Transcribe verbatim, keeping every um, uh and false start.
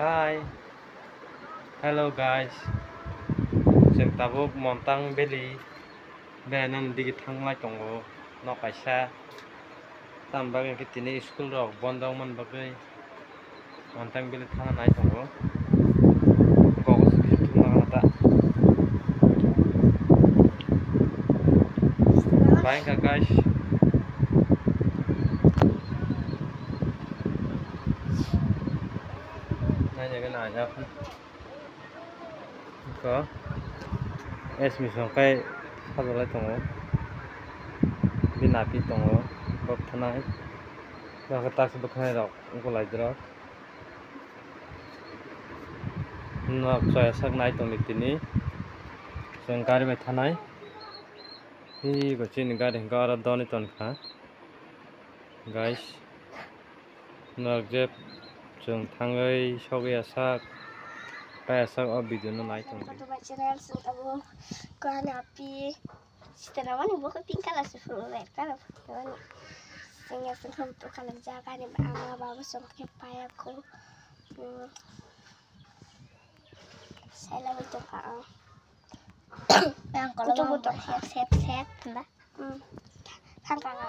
Hi. Hello guys. Chwng tabuk Montang Valley beraina digi thanglai tongo. Nok kaisa. Tam bagwi khe tini school rok bondo wngmani bagwi Montang Valley thana nai tongo. Kok thumna ta. Bai wngkha guys. Naina gana aja. Ko S misong kai sajalai tongo. Bini napi tongo. Bok thanai. Bokhe taksi bwkhanai rok. Golai drok. Nok chaya sak nai tongdi tini. Chwng gari bai thanai. Hi bo chini gari hwnkhe oro doni tonkha. Guys. Nok je chwng thangwi sogwi asak. Pai asak o video no nai tongdi. Koto bai channel sung abo. Kani api. Sitana mani bo pink color se phuru red color phuru mani. Sengya sengkha butu khalajak ani ama baba song khe paya ko. Hmm. Sela butu ka ang. Yang kalau butu butu sep sep sep nda. Hmm. Thangka ka.